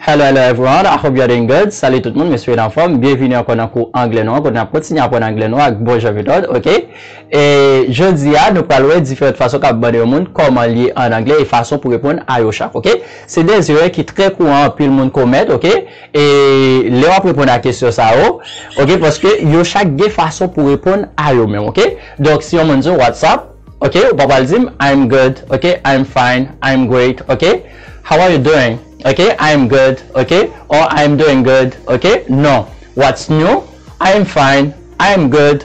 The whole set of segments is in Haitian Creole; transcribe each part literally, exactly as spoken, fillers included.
Hello, hello everyone. I hope you're doing good. Salut tout moun, m espere n anfòm. Byenvini ankò nan kou anglè nou an, kote n ap kontinye aprann anglè nou ak bon jan metòd, oke? E jodi a, nou pral wè diferan fason k ap mande yon moun kòman l ye an anglè e fason pou reponn a yo chak, oke? Se de erè ki trè kouran anpil moun komèt, oke? E lè w ap reponn a kesyon sa yo, oke? Paske yo chak gen fason pou reponn a yo menm, oke? Donk, si yon moun di w, "What's up?" Oke, ou pa pral di m, "I'm good," oke? "I'm fine," "I'm great," oke? "How are you doing?" Oke, "I'm good," oke? Or, "I'm doing good," oke? Non. "What's new?" "I'm fine," "I'm good."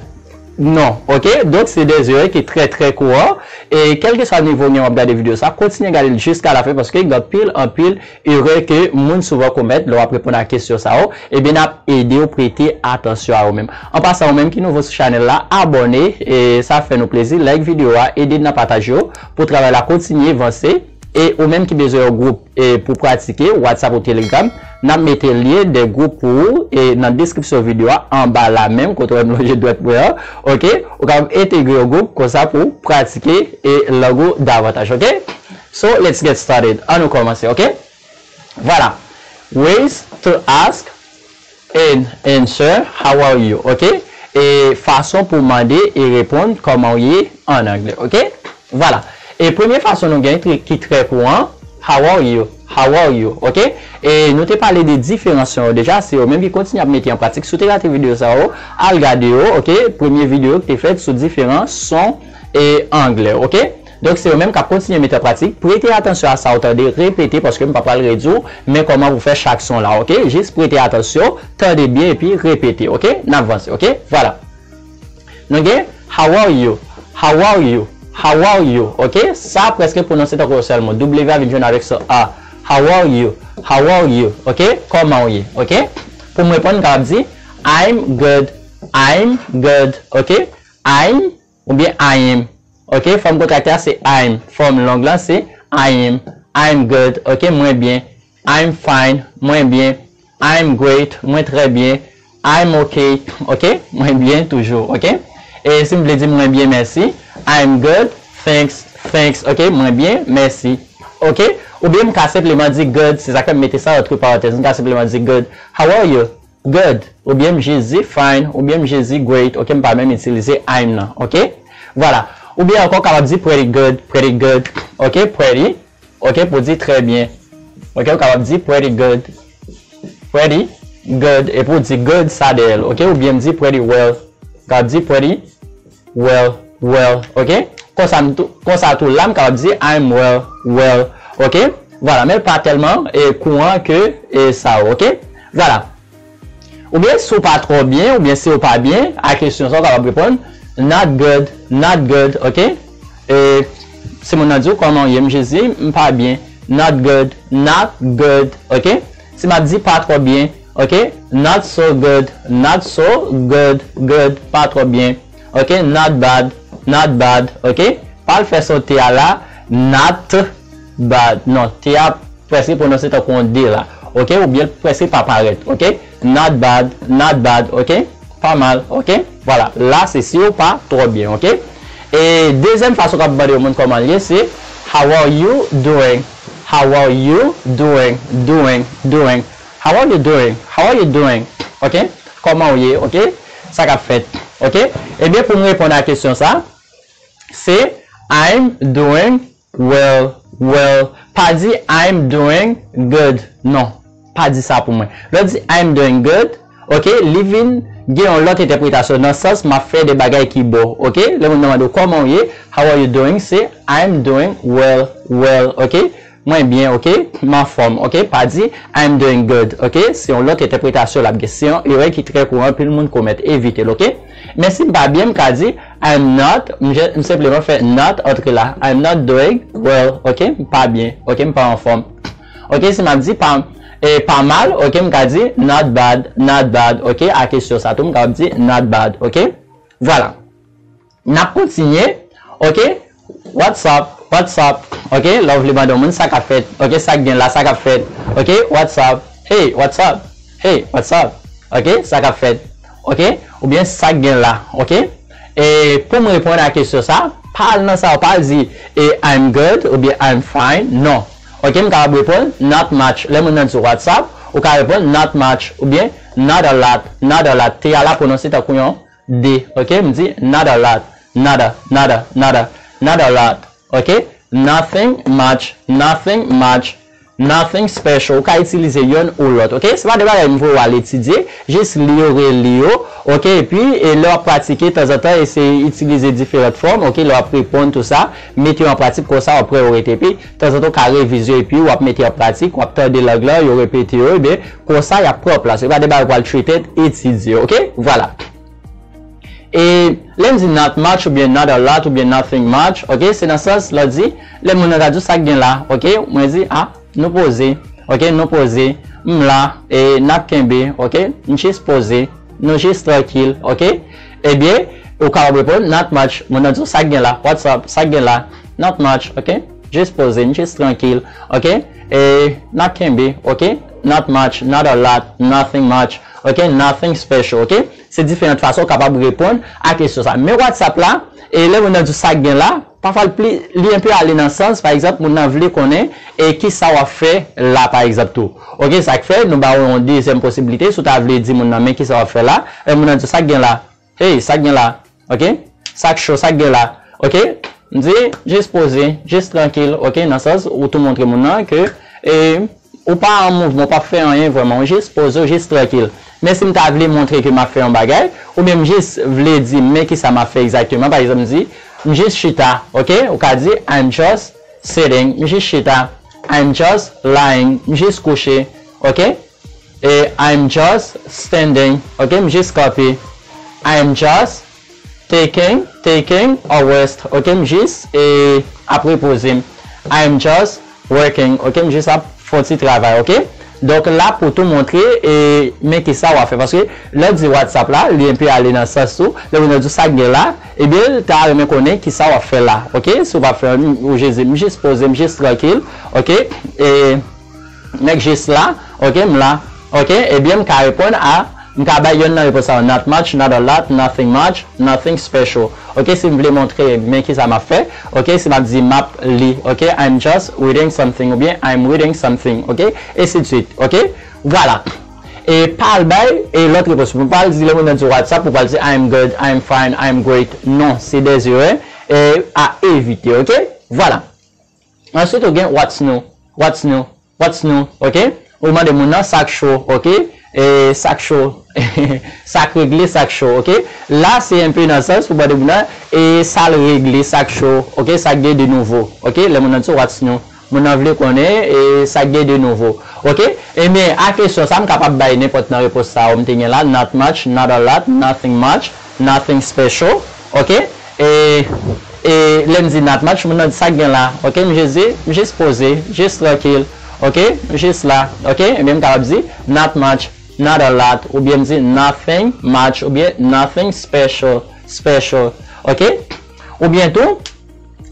Non, oke? Donk, se de erè ki trè, trè kouran. E kèlkeswa nivo w gen w ap gade videyo sa, kontinye gade l jiska lafen paske gen anpil, anpil erè ke moun souvan komèt lè w ap reponn a kesyon sa yo. Ebyen, n ap ede w prete atansyon a ou menm. An pasan, ou menm ki nouvo sou chanèl la, abòne, e sa ap fè nou plezi. Like videyo a, ede n nan pataje yo pou travay la kontinye vanse. E ou menm ki bezwen yon gwoup e pou pratike, WhatsApp ou Telegram, n ap mete lyen de gwoup pou ou e nan deskripsyon videyo a, anba la menm, kote w wè m lonje dwèt mwen an, oke? Ou kapab entegre yon gwoup konsa pou pratike e lang ou davantaj, oke? So, let's get started. Ann nou kòmanse, oke? Vwala. Ways to ask and answer, "How are you?" Oke? E fason pou mande e reponn kòman w ye an anglè, oke? Vwala. E premye fason nou gen ki, ki trè kouran, "How are you? How are you?" Oke? E nou te pale de diferan son yo deja, se yo menm ki kontinye ap mete an pratik. Si w te rate videyo sa yo, al gade yo, oke? Premye videyo ki te fèt sou diferan son e anglè, oke? Donk, se yo menm k ap kontinye mete an pratik. Prete atansyon a sa w tande, repete, paske m pa pral redi w, men kòman pou fè chak son la, oke? Jis prete atansyon, tande byen, epi repete, oke? N ap vanse, oke? Vwala. Nou gen, "How are you? How are you? How are you?" Oke? Sa prèske pwononse tankou yon sèl mo. W a vin jwenn avèk son A. "How are you? How are you?" Oke? Kòman w ye? Oke? Pou m reponn, m kapab di, "I'm good. I'm good." Oke? "I'm" oubyen "I am." Oke? Fòm kontrakte a se "I'm." Fòm long lan se "I am." "I'm good." Oke? Mwen byen. "I'm fine." Mwen byen. "I'm great." Mwen trè byen. "I'm okay." Oke? Mwen byen toujou. Oke? E si m vle di mwen byen, mèsi, "I'm good. Thanks." Thanks. Oke? Mwen byen, mèsi. Oke? Oubyen m ka senpleman di "good." Se sa k fè m mete sa antre parantèz. M ka senpleman di "good." "How are you?" "Good." Oubyen m jis di "fine." Oubyen m jis di "great." Oke? M pa menm itilize "I'm" nan. Oke? Vwala. Oubyen ankò, w kapab di "pretty good." "Pretty good." Oke? "Pretty." Oke? Pou di trè byen. Oke? Ou kapab di "pretty good." "Pretty good." Epi w di "good" sa dèyè l. Oke? Oubyen m di "pretty well." Ou kapab di "pretty well, well." Oke? Konsa m tou, konsa tou la, m kapab di "I'm well, well." Oke? Vwala, men pa tèlman e kouran ke e sa yo, oke? Vwala. Oubyen, si w pa twò byen, oubyen si w pa byen, a kesyon sa, w kapab reponn, "Not good, not good," oke? E si moun nan di w, "Kòman w ye?" M jis di, "M pa byen." "Not good, not good," oke? Si m ap di pa twò byen, oke? "Not so good, not so good, good," pa twò byen, oke? "Not bad, not bad," oke? Pa al fè son T a la, "not bad." Non, T a prèske pwononse tankou yon D la. Oke? Oubyen l prèske pa parèt. Oke? "Not bad, not bad." Oke? Pa mal. Oke? Vwala. La, se si w pa twò byen. Oke? E dezyèm fason k ap mande yon moun kòman l ye, se "How are you doing? How are you doing? Doing, doing. How are you doing? How are you doing?" Oke? Kòman w ye? Oke? Sa k ap fèt? Oke? Ebyen, pou m reponn a kesyon sa, se "I'm doing well, well." Pa di "I'm doing good." Non. Pa di sa pou mwen. Lè w di "I'm doing good," oke, li vin gen yon lòt entèpretasyon nan sans m ap fè de bagay ki bon. Oke? Lè moun nan mande w, "Kòman w ye?" "How are you doing?" Se "I'm doing well, well." Oke? Mwen byen, oke? M anfòm, oke? Pa di "I'm doing good," oke? Se yon lòt entèpretasyon l ap gen. Se yon erè ki trè kouran, anpil moun komèt. Evite l, oke? Men si m pa byen, m ka di "I'm not," m je, m senpleman fè "not" antre la. "I'm not doing well," oke? M pa byen, oke? M pa anfòm. Oke, si m ap di pa, e, pa mal, oke, m ka di "Not bad, not bad," oke? A kesyon sa tou, m kapab di "Not bad," oke? Vwala. N ap kontinye, oke? "What's up? What's up?" Oke? Lè w vle mande yon moun sa k ap fèt, oke? Sa k gen la, sa k ap fèt, oke? "What's up? Hey, what's up? Hey, what's up?" Oke? Sa k ap fèt, oke? Oubyen sa k gen la, oke? E pou m reponn a kesyon sa, pa al nan sa, pa al di, e, "I'm good" oubyen "I'm fine." Non. Ok, m kapab reponn not much. Lè moun nan di what's up, ou ka reponn not much oubyen not a lot, not a lot. T a la pwononse tankou yon D. Ok, m di not a lot, not a, not a, not a, not a lot. Ok, nothing much, nothing much, nothing special. Ou ka itilize yonn ou lòt. Ok, se pa de bagay m voye w al etidye, jis li yo, reli yo. Ok, epi e lè w ap pratike, tanzantan eseye itilize diferan fòm. Ok, lè w ap reponn tou sa, mete yo an pratik, konsa w ap wè yo rete. Epi tanzantan w ka revize yo, epi w ap mete yo an pratik, w ap tande lang lan, yo repete yo, ebyen konsa y ap pran plas. Se pa de bagay w pral treat it, etidye. Ok, vwala. E lè m di not much oubyen not a lot oubyen nothing much, ok, se nan sans lè w di, lè moun nan ta di w sa k gen la, ok, mwen di, a, nou poze, ok, nou poze, m la, e n ap kenbe, ok, n jis poze, nou jis trankil, ok. Ebyen, ou kapab reponn, not much, moun nan di w sa k gen la, what's up, sa k gen la, not much, ok, jis poze, n jis trankil, ok, e n ap kenbe, ok, not much, not a lot, nothing much, ok, nothing special, ok. Se diferan fason w kapab reponn a kesyon sa. Men WhatsApp la, e lè moun nan di w sa k gen la, pafwa l pli, li enpe ale nan sans, pa egzanp, moun nan vle konnen e kisa w ap fè la, pa egzanp, tou. Ok, sa k fè, nou ba w yon dezyèm posiblite, si w ta vle di moun nan, men kisa w ap fè la, e moun nan di w sa k gen la, hey, sa k gen la, ok, sa k cho, sa k gen la, ok, m di, jis poze, jis trankil, ok, nan sans, ou tou montre moun nan ke, e, ou pa an mouvman, ou p ap fè anyen vrèman, ou jis poze, ou jis trankil. Men si m ta vle montre ke m ap fè yon bagay, oubyen m jis vle di, men kisa m ap fè egzakteman, pa egzanp, m di, m jis chita, ok? Ou ka di, I'm just sitting, m jis chita. I'm just lying, m jis kouche, ok? E I'm just standing, ok? M jis kanpe. I'm just taking, taking a rest, ok? M jis, e, ap repoze m. I'm just working, ok? M jis ap fè yon ti travay, ok? Donk, la pou tou montre, e, men kisa w ap fè. Paske, lè w di WhatsApp la, li enpe ale nan sans tou. Lè moun nan di w sa k gen la, ebyen, l ta renmen konnen kisa w ap fè la, ok? Si w p ap fè anyen, ou jis di, m jis poze, m jis trankil, ok? E, nèg jis la, ok, m la, ok, ebyen, m ka reponn a, m ka bay yonn nan repons sa yo, not much, not a lot, nothing much, nothing special. Ok, si m vle montre men kisa m ap fè, ok, si m ap di m ap li, ok, I'm just reading something, oubyen I'm reading something, ok, ensidswit, ok, vwala. E pa al bay, e lòt repons. Ou pa al di lè moun nan di w what's up, ou pa al di I'm good, I'm fine, I'm great. Non, se de erè, e, a evite, ok, vwala. Answit, ou gen what's new, what's new, what's new, ok? Ou mande moun nan sa k cho, ok? E sa k cho, sa k regle, sa k cho, ok? La, se enpe nan sans pou mande moun nan, e sa l regle, sa k cho, ok? Sa k gen de nouvo, ok? Lè moun nan di w what's new, moun nan vle konnen, e sa k gen de nouvo, ok? Ebyen, a kesyon sa, m kapab bay nenpòt nan repons sa yo m te gen la, not much, not a lot, nothing much, nothing special, ok? E, e lè m di not much, moun nan di sa k gen la, ok? M jis di, m jis poze, jis trankil, ok? M jis la, ok? Ebyen, m kapab di not much, not a lot, oubyen m di nothing much, oubyen nothing special, special, ok? Oubyen tou,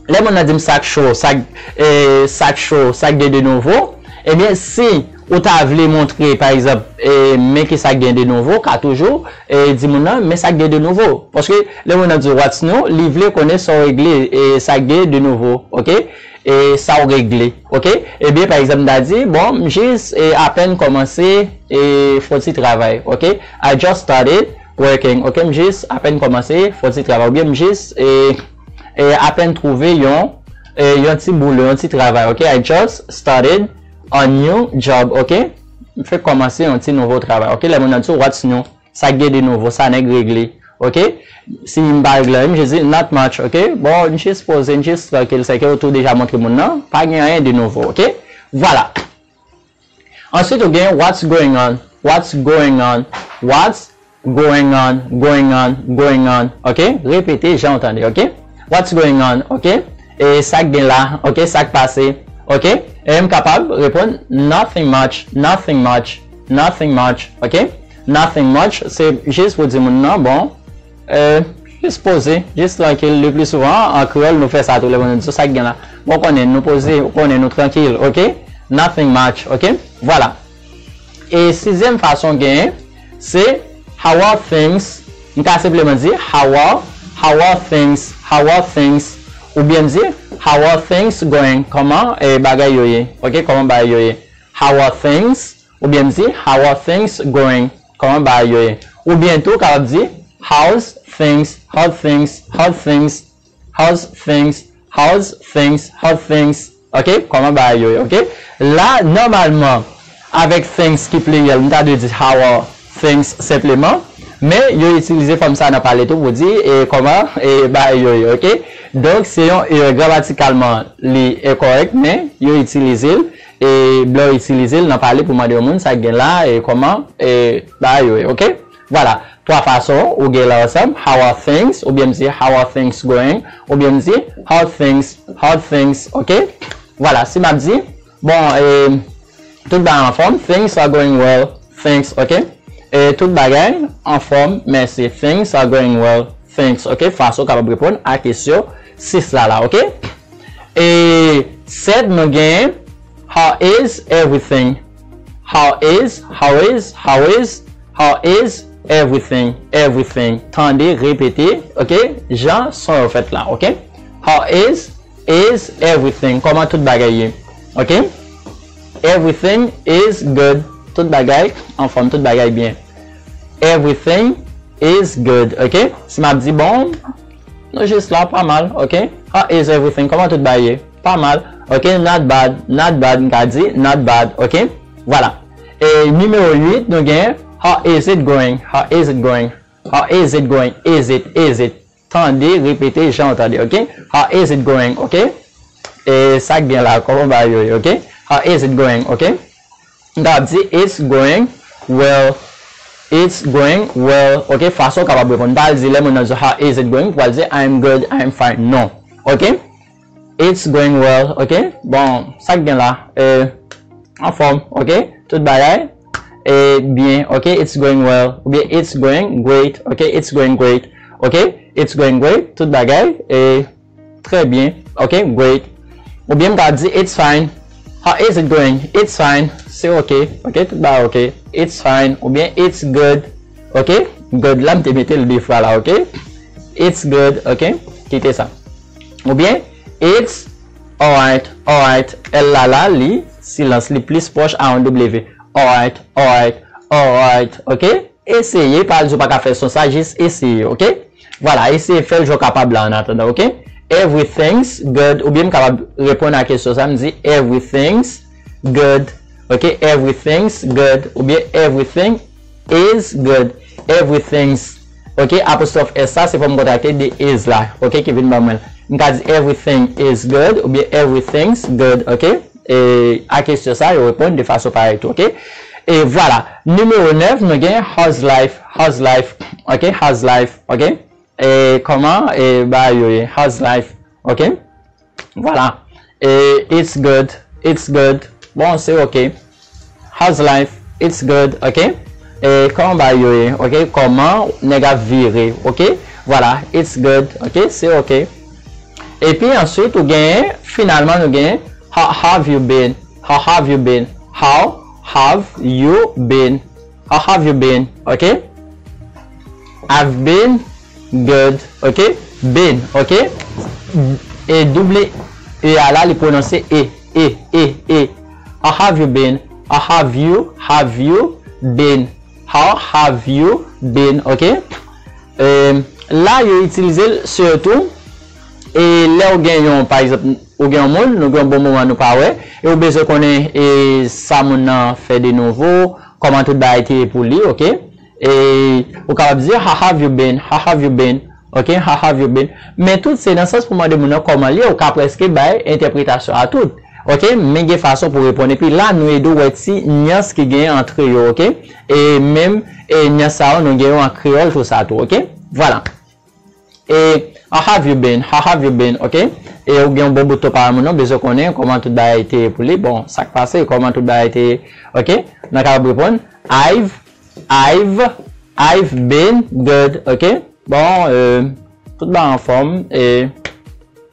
lè moun nan di m sa k cho, sa k, e, sa k cho, sa k gen de nouvo, ebyen, si ou ta vle montre, pa egzanp, e, men kisa k gen de nouvo, ou ka toujou, e, di moun nan, men sa k gen de nouvo. Paske lè moun nan di w what's new, li vle konnen sa w regle, e, sa k gen de nouvo, ok? E sa w regle, ok? Ebyen, pa egzanp, m ta di, bon, m jis, e, apèn kòmanse, e, fè yon ti travay, ok? I just started working, ok? M jis apèn kòmanse fè yon ti travay, oubyen m jis, e, e, apèn twouve yon, e, yon ti boulò, yon ti travay, ok? I just started a new job, ok? M fèk kòmanse yon ti nouvo travay, ok? Lè moun nan di w what's new, sa k gen de nouvo, sa nèg regle, ok? Si m pa regle anyen, m jis di not much, ok? Bon, m jis poze, m jis trankil, sèke ou tou deja montre moun nan, pa gen anyen de nouvo, ok? Vwala. Answit, ou gen what's going on, what's going on, what's going on, going on, going on, ok? Repete jan ou tande, ok? What's going on, ok? E sa k gen la, ok? Sa k pase, ok? E m kapab reponn nothing much, nothing much, nothing much, ok? Nothing much, se jis pou di moun nan, bon, e, jis poze, jis trankil. Le pli souvan, an kreyòl, nou fè sa tou lè moun nan di w sa k gen la. Bon, konnen nou poze, ou konnen nou trankil, ok? Nothing much, ok? Vwala. E sizyèm fason genyen, se how are things? M ka senpleman di how are, how are things, how are things? Oubyen m di, how are things going? Kòman e bagay yo ye? Ok, kòman bagay yo ye? How are things? Oubyen m di, how are things going? Kòman bagay yo ye? Oubyen tou, w kapab di, how's things? How things? How things? How's things? How's things? How things? Ok, kòman bagay yo ye? Ok, la, nòmalman, avèk things ki pliryèl, m ta dwe di how are things senpleman, men yo itilize fòm sa nan pale tou pou di e kòman e bagay yo ye, ok? Donk, se yon erè, gramatikalman, li enkòrèk, men yo itilize l, e lè yo itilize l nan pale pou mande yon moun sa k gen la, e kòman e bagay yo ye, ok? Vwala, twa fason ou gen la ansanm, how are things, oubyen m di, how are things going, oubyen m di, how things, how things, ok? Vwala, si m ap di, bon, e, tout bagay anfòm, things are going well, thanks, ok? E tout bagay anfòm, mèsi, things are going well, thanks, ok? Fason w kapab reponn a kesyon sis la la, ok? E sèt, nou gen, how is everything? How is, how is, how is, how is everything? Everything. Tande, repete, ok? Jan son yo fèt la, ok? How is, is everything? Kòman tout bagay ye? Ok? Everything is good. Tout bagay anfòm, tout bagay byen. Everything is good, ok? Si m ap di, bon, nou jis la, pa mal, ok? How is everything? Kòman tout bagay ye? Pa mal, ok? Not bad, not bad, m ka di, not bad, ok? Vwala. E nimewo uit, nou gen, how is it going? How is it going? How is it going? Is it, is it? Tande, repete jan w tande, ok? How is it going, ok? E sa k gen la, kòman bagay yo ye, ok? How is it going, ok? M ta di, it's going well. It's going well, ok? Fason w kapab reponn. Pa al di lè moun nan di, how is it going? Pou al di, I'm good, I'm fine. Non, ok? It's going well, ok? Bon, sa k gen la? E, anfòm, ok? Tout bagay e byen, ok? It's going well. Oubyen it's going great, ok? It's going great, ok? It's going great. Tout bagay e trè byen, ok? Great. Oubyen m ka di it's fine. How is it going? It's fine. Se ok, ok? Tout bagay ok. It's fine. Oubyen it's good, ok? Good la, m te mete l de fwa la, ok? It's good, ok? Kite sa. Oubyen it's alright, alright. L la la, li, silans, li plis pwòch a yon W. Alright, alright, alright, ok? Eseye, pa al di w pa ka fè son sa, jis eseye, ok? Vwala, eseye fè l jan w kapab la annatandan, ok? Everything's good, oubyen m kapab reponn a kesyon sa, m di everything's good, ok? Everything's good, oubyen everything is good, everything's, ok? Apostwòf S sa, se fòm kontrakte de is la, ok? Ki vin ban mwen l. M ka di everything is good, oubyen everything's good, ok? E, a kesyon sa, yo reponn de fason parèy tou, ok? E vwala. Nimewo nèf, nou gen how's life, how's life, ok? How's life, ok? E kòman, e, bagay yo ye? How's life, ok? Vwala. E, it's good, it's good. Bon, se ok. How's life? It's good, ok? E kòman bagay yo ye, ok? Kòman nèg ap vire, ok? Vwala, it's good, ok? Se ok. Epi answit, ou genyen, finalman, nou genyen, how have you been? How have you been? How have you been? How have you been? Ok? I've been good, ok? Been, ok? E double E a la, li pwononse E, E, E, E. How have you been? How have you, have you been? How have you been? Ok? E, la, yo itilize l sitou e lè w gen yon, pa egzanp, ou gen yon moun, nou gen yon bon moman nou pa wè, e ou bezwen konnen e sa moun nan fè de nouvo, kòman tout bagay te ye pou li, ok? E ou kapab di, how have you been? How have you been? Ok, how have you been? Men tout se nan sans pou mande moun nan kòman l ye, ou ka prèske bay entèpretasyon a tout. Ok, men gen fason pou reponn. Epi la, nou ede w wè ti nyans ki genyen ant yo, ok? E menm e nyans sa yo, nou gen yo an kreyòl tou sa tou, ok? Vwala. E how have you been? How have you been? Ok? E ou gen yon bon bout tan pa moun nan bezwen konnen kòman tout bagay te ye pou li. Bon, sa k pase, kòman tout bagay te ye? Ok? Nan kapab reponn, I've, I've, I've been good. Ok? Bon, e, tout bagay anfòm. E,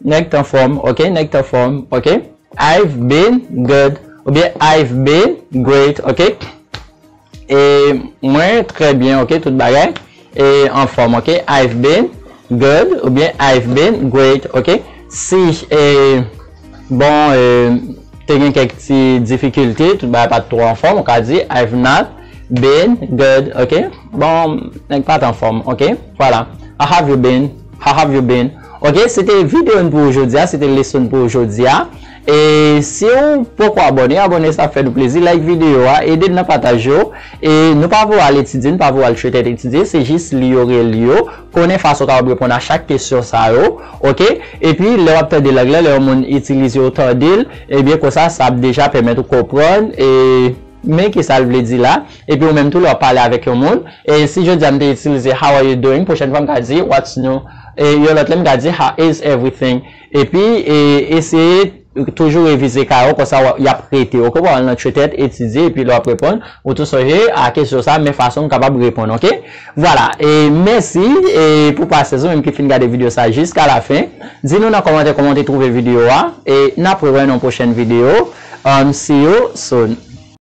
nèg t anfòm. Ok? Nèg t anfòm. Ok? I've been good. Oubyen I've been great. Ok? E mwen trè byen, ok, tout bagay e anfòm, ok? I've been good oubyen I've been great, ok? Si, e, bon, e, te gen kèk ti difikilte, tout bagay pa t twò anfòm, ou ka di, I've not been good, ok? Bon, nèg pa t anfòm, ok? Vwala. How have you been? How have you been? Ok, se te videyo n pou jodi a, se te leson n pou jodi a. E si w poko abòne, abòne sa ap fè nou plezi, like videyo a, ede n nan pataj yo. E nou pa voye al etidye, nou pa voye al tretèt etidye, se jis li yo, reli yo, konnen fason w kapab reponn a chak kesyon sa yo, ok? Epi lè w ap tande lang lan, lè yon moun itilize w tande l, ebyen konsa sa ap deja pèmèt ou konprann e men kisa l vle di la. Epi ou menm tou lè w ap pale avèk yon moun, e si jodi a m te itilize how are you doing, pwochèn fwa m ka di what's new, e yon lòt lè m ka di how is everything. Epi e eseye toujou revize ka yo, konsa w- y ap rete, ok? W al nan tretèt etidye, epi lè w ap reponn, ou tou sonje a kesyon sa, men fason w kapab reponn, ok? Vwala, e mèsi e pou pasyans ou menm ki fin gade videyo sa jiska la fen. Di nou nan kòmantè kòman w te twouve videyo a, e n ap rewè nan yon pwochèn videyo. Um, see you soon.